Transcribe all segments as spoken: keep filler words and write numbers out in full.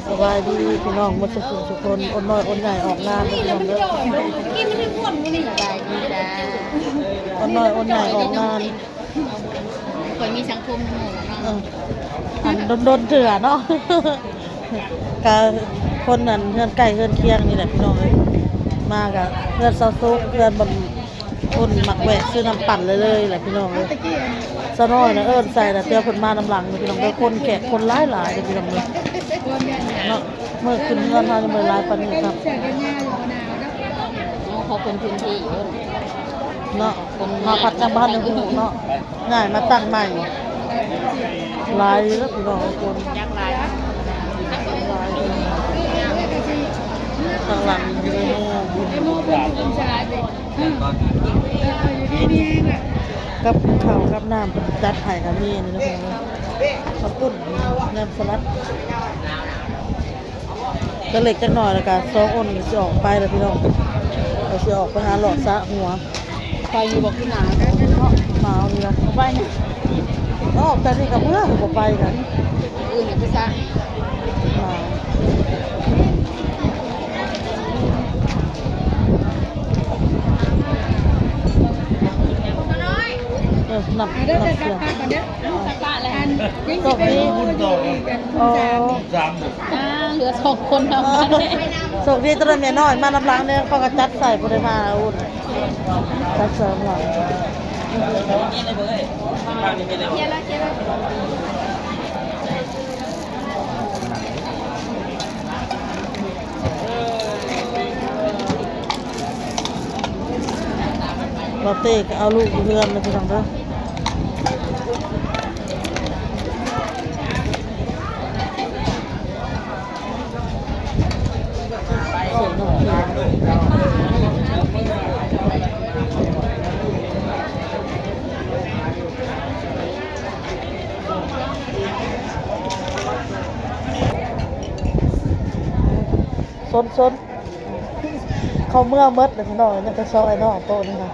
สบายดีพี่น้องหมดสุขสุขคน อดน้อยอดใหญ่ออกงานเด้อพี่น้องเด้อ สบายดีจ้า อดน้อยอดใหญ่ออกงาน คนมีสังคมหมู่เนาะ เออ อันโดนๆเถื่อเนาะ กะคนนั้นเฮือนใกล้เฮือนเคียงนี่แหละพี่น้องเอ้ย มากะเฮือนซาวซุก เฮือนบน คนมักแวะซื้อน้ำปั่นเลยเลยแหละพี่น้องเอ้ย สาวน้อยนะเอิ้นใส่นะเทื่อเพิ่นมานำหลังนี่พี่น้องเด้อ คนแขกคนหลายหลายเลยพี่น้องเด้อ เนาะ เมื่อขึ้นเฮือนเฮายังบ่ได้หลายปานนี้ครับ เขาคนพื้นที่อยู่ เนาะ มาพัดจังบ้านยังฮู้เนาะ ง่ายมาตั้งใหม่ หลายแล้วพี่น้องคน ยากหลาย ทางหลังอยู่ในห้อง กับข้าวกับน้ำจัดให้ก็มีนี่นะคะ ข้าวปุ้น น้ำสลัด ก็เล็กจักหน่อยแล้วก็สองคนสิออกไปแล้วพี่น้อง ก็สิออกไปหาเลาะสระหัว ไปอยู่บ่คือหนาวเนาะ หนาวนี่นะ ไปนี่ ออกแต่นี่ก็เมื่อบ่ไปกัน อื่นน่ะไปซะ หนาว เออ นับ อ่ะเด้อ นับ เดี๋ยว เสียง กลับบ้านก่อนเด้อ อันยังสิไปโมอยู่อีกอันคุณสามนี่ สาม อ่า เหลือสองคนเท่านั้น โชคดีตอนนั้นแม่น้อยมานำหลังเนี่ย เขาก็จัดใส่ผู้ใดมาอุ่น จัดใส่หลัง บ่าวเต้ก็เอาลูกอยู่เฮือนเลยพี่น้องเด้อ ซนๆ เข้าเมือหมดเลยพี่น้อง ยังแต่ซองไอ้น้องโตนี่ค่ะ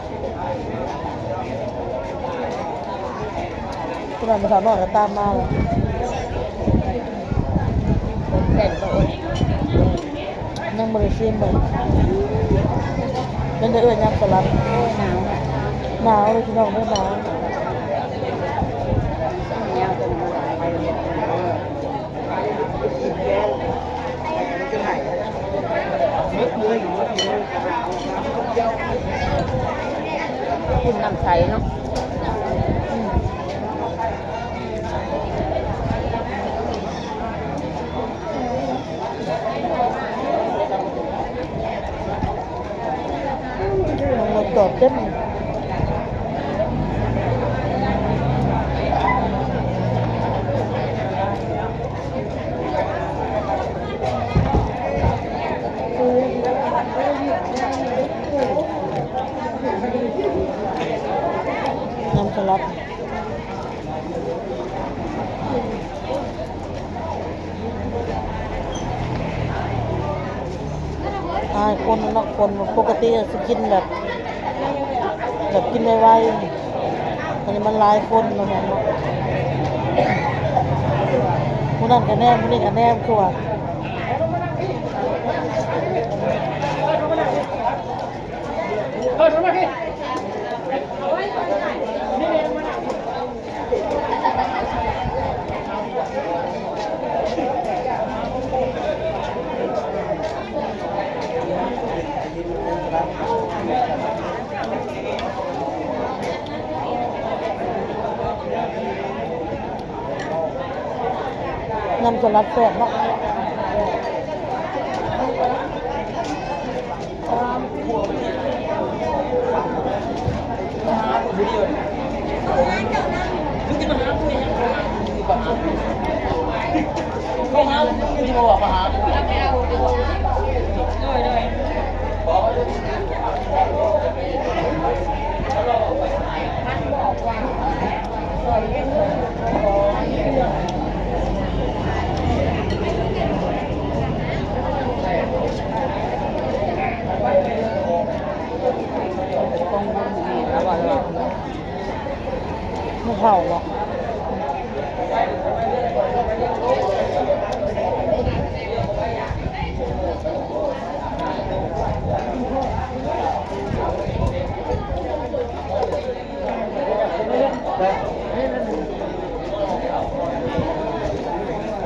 ผู้นั้นสาวน้อยก็ตามมาแล้ว แซ่บบ่ ยังบ่ได้ชิมเลย เป็นแต่เอื้อยยำสลัด โอ้ย หนาวอะ หนาวเลยพี่น้องเด้อ หนาว กินน้ำใสเนาะ อืม มันจอดเต็ม น้ำสลัด อายคนเนาะ คนปกติสิกินแบบ แบบกินไวๆ อันนี้มันหลายคนเนาะ ผู้นั้นก็แนม ผู้นี้ก็แนม คือว่า น้ำสลัดแซ่บเนาะ มันเผาเหรอ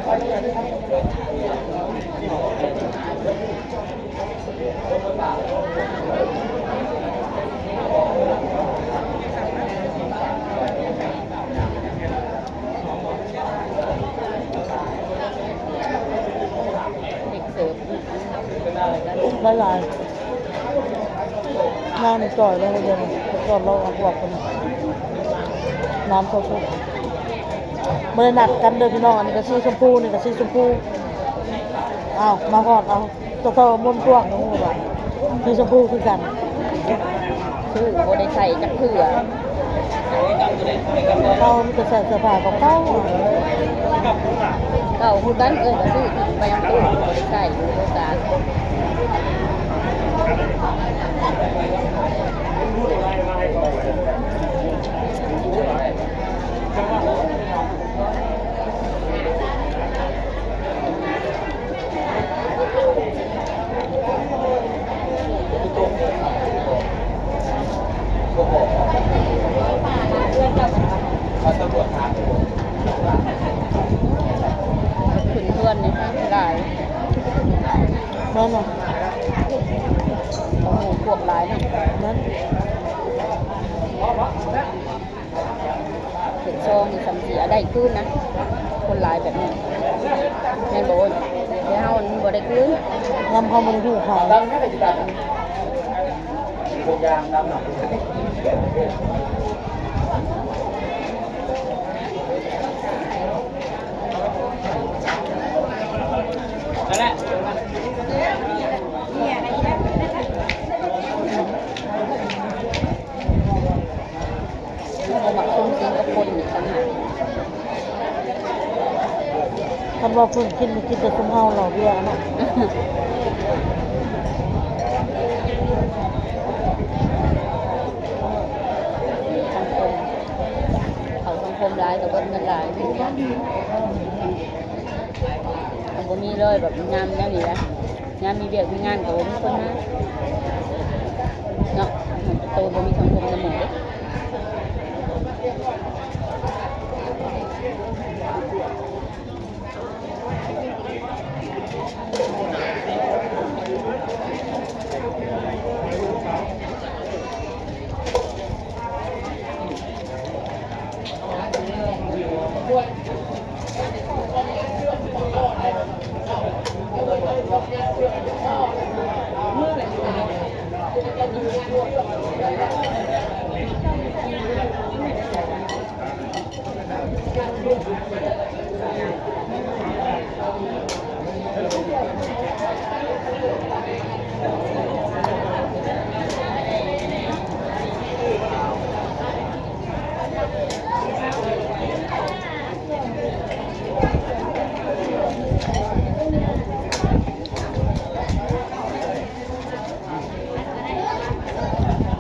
เด็กเสิร์ฟ หลายๆ หน้านี่จ่อยเลยเดี๋ยวนี้ จ่อยเราออกๆ กัน น้ำเต้าหู้ บ่ได้นัดกันเด้อพี่น้อง อันนี้ก็สีชมพู นี่ก็สีชมพู อ้าว มาฮอด เอา ตัวเก่าม่วนพวกนี่ว่าสีชมพูคือกัน ซื้อบ่ได้ใส่จักเทื่อ เก่ามันก็ใส่เสื้อผ้าเก่าๆ เก่าคือกัน เอ้ย ก็ซื้อไปยังตู้บ่ได้ใส่อยู่โลกา ขึ้นเฮือนนี่หลาย นั่นน่ะ โอ้โห พวกหลายนะ นั่น เป็นซองนี่สำเสียได้คืนนะ คนหลายแบบนี้ แม่นบ่โอน แต่เฮามันบ่ได้คืน นำเข้ามาในหูเขา นั่นแหละ บ่มักซุ่มกินกับคนนี่ต่างหาก คันว่าเพิ่นกินนี่กินแต่ซุมเฮาเหล้าเบียร์เนาะ สังคม เขาสังคมหลายก็เบิดเงินหลาย มันบ่มีเลยแบบงามแนวนี้นะ งานมีเวียกมีงานก็บ่มีคนมาเนาะ โตบ่มีสังคมนำหมู่เด้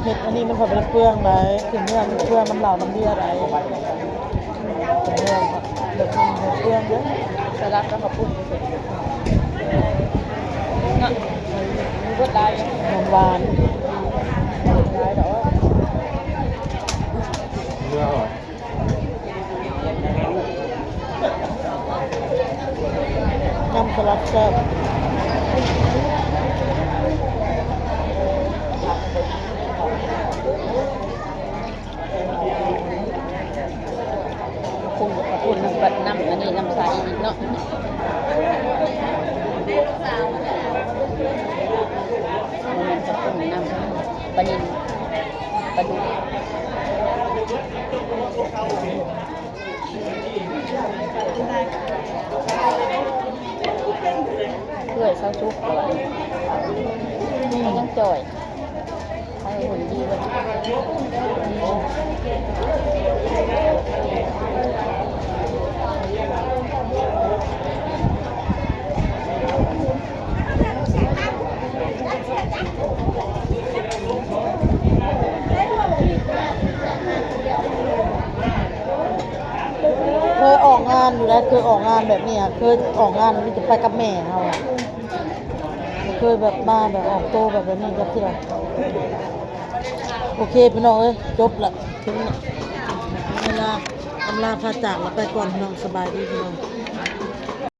เฮ็ดอันนี้มันก็บ่ได้เปลืองหลาย คือเนื้อมันเปลือง มันเหลาน้ำเบียร์ได้ เฮ็ดเปลืองเด้อ สลัดกับข้าวปุ้นเนาะ มันเบิดหลายอยู่ หวานๆ หลายดอก เนื้ออร่อย น้ำสลัดแซ่บ ขอบคุณ ขอบคุณน้ำบัดน้ำอันนี้น้ำใสอีกเนาะ ขอบคุณน้ำปลานิล ปลาดุก เพื่อเซาซุกก่อน มันยังจ่อย ให้หุ่นดีเลย เคยออกงานอยู่แล้ว เคยออกงานแบบนี้อะ เคยออกงานมีแต่ไปกับแม่เฮาอะ เคยแบบมาแบบออกโตแบบ แบบนี้จักเทื่อ โอเคพี่น้องเอ้ย จบละ ถึงเวลาอำลาพาจากละ ไปก่อนพี่น้อง สบายดีพี่น้อง